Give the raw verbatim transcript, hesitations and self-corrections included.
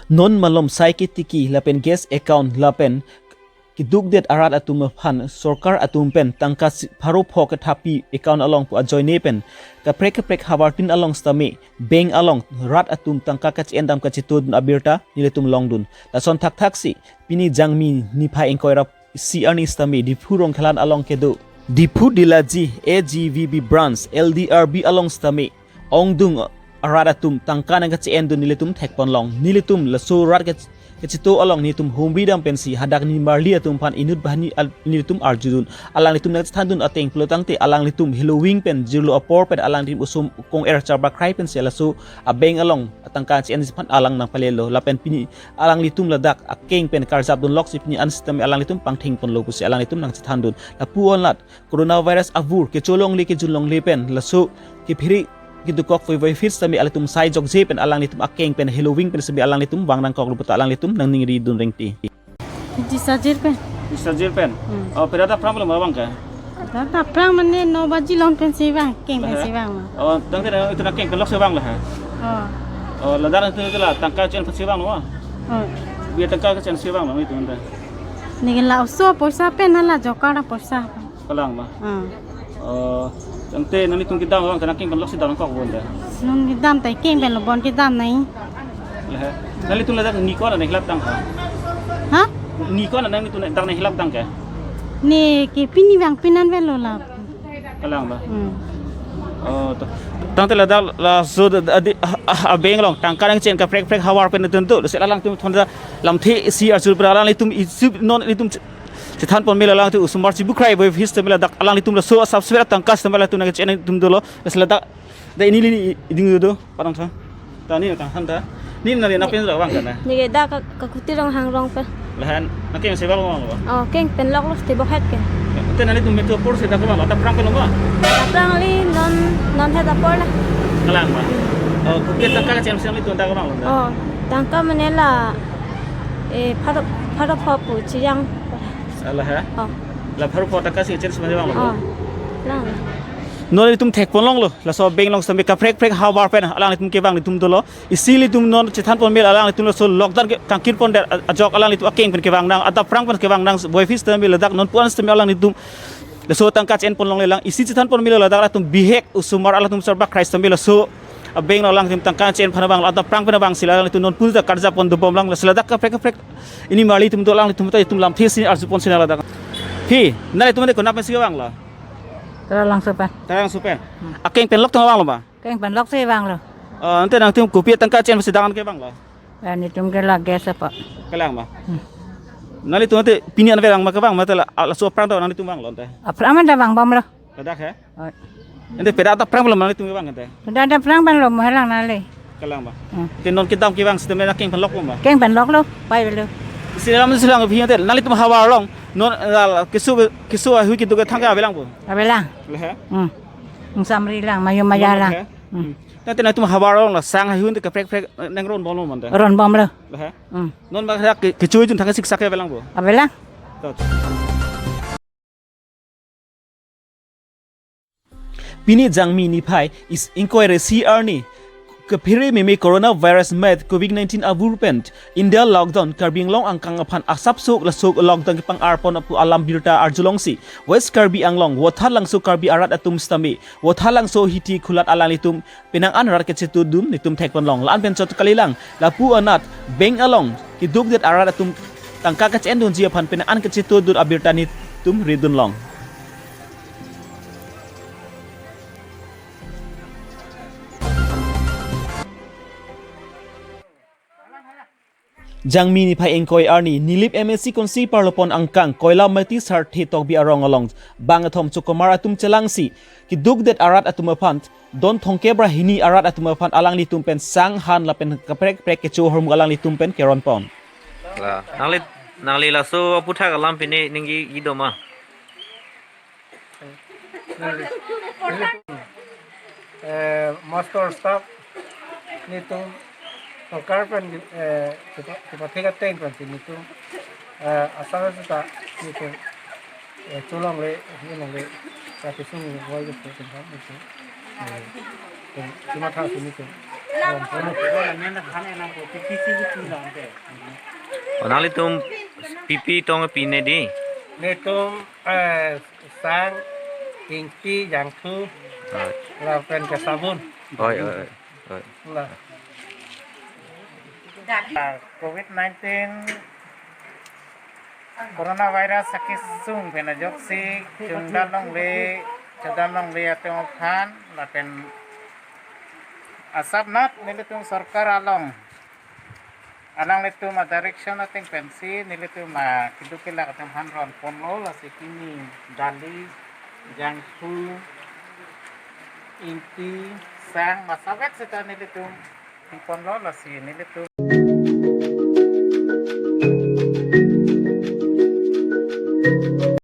Non malom sai ketiki lapen gas account lapen kedukdet arat atum aphan sorkar atum pen tangka si-, pharo pho kethapi account along pu ajoine pen kaprek kaprek havartin along sitame bank along rat atum tangka kache-endam kachetodun abirta nelitum longdun. Lason thakthaksi pini Jangmi niphai ingkoi ra isi arni sitame Diphu Rongkhelan along kedo Diphu Dilaji A G V B branch L D R B along sitame ongdung arat atum tangka nangkache-endun nelitum thekponlong. Nelitum laso rat kach-, kacheto along nelitum humri dam pensi hadak nimarli atum aphan inut banghini al-, nelitum arjudun. Alanglitum nangchethandun ateng pulotangte alanglitum heloving pen jirlo apor pen alanglitum osomar kong-er charbakrai pensi laso a-bank along tangka che-enji aphan alang nangpalelo. Lapen pini alanglitum ladak akeng pen karjapdunloksi pini an sitame alanglitum pangthengponlo pusi alanglitum nangchethandun. Lapu anat coronavirus avur kecholongle kejunlongle pen laso kephere kedukok voivoiphit sitame alanglitum sai jokje pen alanglitum akeng pen heloving pen sitame alanglitum vang nangkoklo puta alanglitum nangningridun rengti. Di sajir pen. Di sajir pen. Hmm. Oh, pera ta aphrang belum abang ke? Dak ta aphrang mane no baji along pensi vang, keng pensi vang ma. Oh, tangte na itu na keng pen lok si vanglo ha. Oh. Oh, ladak itu itu la tangka che-en pensi vanglo ma. Oh. Bia tangka che-ensi vanglo itu nda. Neli ke la oso poisa pen hala jokar poisa. Kalang ma. Hmm. Oh, tangte nanglitum kedam abang ke nangkeng pen lok si dam nangkok bon da. Non kedam ta keng pen lo bon kedam nai. Lehe. Nanglitum ladak ni ko-an nanghilap tang ha? Ha? Ni ko-an nanglitum dak nanghilap tang ke? Neli ke pini vang pini an velo la. Kalang ba? Hmm. Oh, to. Tangte ladak laso da, da, di, ah, ah, a-bank along tangka nangche-en kaprek kaprek havar pen atum to. Lasi alangtum thonta lamthe isi arjur pra alanglitum isi non ilitum che-, chethanpon mela alangtum osomar chibukrai voiphit sitame ladak alanglitum laso asap sver tangka sitame alanglitum nangche-en atum dolo. Lasi ladak da neli neli iding do padang tha. Ta neli tang than ta. Neli nangli nangpen ra vang kana? Neli ke dak ka, Kakuti Ronghang arong pen. Lahen nangkengsi vanglo ma? Oh, keng pen loklo, tebok het ke. Te nanglitum metu apor si dak vanglo, dak aphrang pen lo ma? Dak aphrang kali, non, non het apor la. Kalang ba? Oh, kopi tangka che-ensi nanglitum dak vanglo da? Oh, tangka mane la, eh, pharo, pharo pho pu chiyang. Ala ha? Oh. La pharo pho tangka si che-ensi mane vanglo? Oh, lang. Non ilitum thekponlonglo, laso bank along sitame kaprek kaprek havar pen alanglitum kevang ilitum dolo. Isi ilitum non chethanpon mela alanglitum laso lockdown ke kangkirpon det a-, ajok alanglitum akeng pen kevang nang, dak aphrang pen kevang nang, voiphit sitame ladak non pu an sitame alanglitum laso tangka che-enpon longlelang. Isi chethanpon mela ladak alanglitum bihek osomar alanglitum charbakrai sitame laso a-bank along alanglitum tangka che-en aphan vanglo, dak aphrang pen vangsi alanglitum non pu ta karjapon dobomlang. Lasi ladak kaprek kaprek nimarli atum do alanglitum ta itum lamthe si arjupon si nang ladak. Hi, nanglitum ante konat pensi vanglo? Taralangso pen. Taralangso pen. Hmm. Akeng pen lok tong vanglo ma? Keng pen lok si vanglo. Oh, ante nangtum kopi tangka che-en pensi dak an kevanglo? Nelitum ke la gas apa? Kalang ma? Hmm. Nanglitum ante pini an vang ma kevang ma te la, ah, laso aphrang ta nanglitum vanglo ante? Aphrang ma ta vangbomlo. Ladak he? Oh. Ante pera ta aphrang belum nanglitum kevang ante? Sudah ta aphrang pen lo mo helang nale. Kalang ba? Hmm. Te non kedam kevang sitame nangkeng pen loklo ma? Keng pen loklo, pai velo. Silam silam phi ante nanglitum havar along non la, la, keso keso ahui keduk kethang ke avelang pu? Avelang. Lehe? Hmm. Ingsamri lang, mayo maya lang. Lehe? Hmm. Hmm. Tangte nangtum havar along la sang ahui ante kaprek kaprek nangronbomlo ma ante? Ronbomlo. Lehe? Hmm. Non ba ke, kecho jun thang siksak ke avelang pu? Avelang. To. Pini Jangmi niphai isi ingkoi ra isi arni kephere meme coronavirus mat covid nineteen avur pen India lockdown Karbi Anglong angkang aphan asapso laso lockdown kepang-arpon pu alam birta arjulongsi West Karbi Anglong Vothatlangso Karbi arat atum sitame Vothatlangso Hithi Khulat alanglitum penang an rat kachetodun nelitum thekponlong. La-an pen chot kalilang. Lapu anat bank along kedukdet arat atum tangka kache-endunji aphan penang an kachetodun abirta nelitum ridunlong. Jangmi niphai ingkoi arni Nilip M A C konsi parlopon angkang Koilamati Sarthe Tokbi arong along bangkethom chokomar atum chelangsi kedukdet arat atum aphan don thomkep ra hini arat atum aphan alanglitum pen sang han lapen kaprek kaprek kecho ahormu alanglitum pen keronpon. La, nangli, nangli laso aputhak alam pine ningje-i do ma? Eh, master staff nelitum sorkar pen, eh, kepa-, kepathe ateng pen si nelitum, eh, asal seta nelitum, eh, cholongle, cholongle, ta kesung wai ke nelitum, eh, nelitum, cuma thang si nelitum. O, nanglitum P P tong pine di. Netum, eh, sang, ingti, jangthu, Oi, lapen ke sabun. Oi, oi, oi. Oi. Nah. Ah, covid nineteen coronavirus akesung pen ajoksi chungdam longle, chudam longle atum aphan lapen asapnat nelitum sorkar along, alanglitum a-direction ateng pensi nelitum a-keduk kelak atum aphan ron ponlo, lasi pini dali, jangthu, ingti, sang, masavet seta nelitum ponlo, lasi nelitum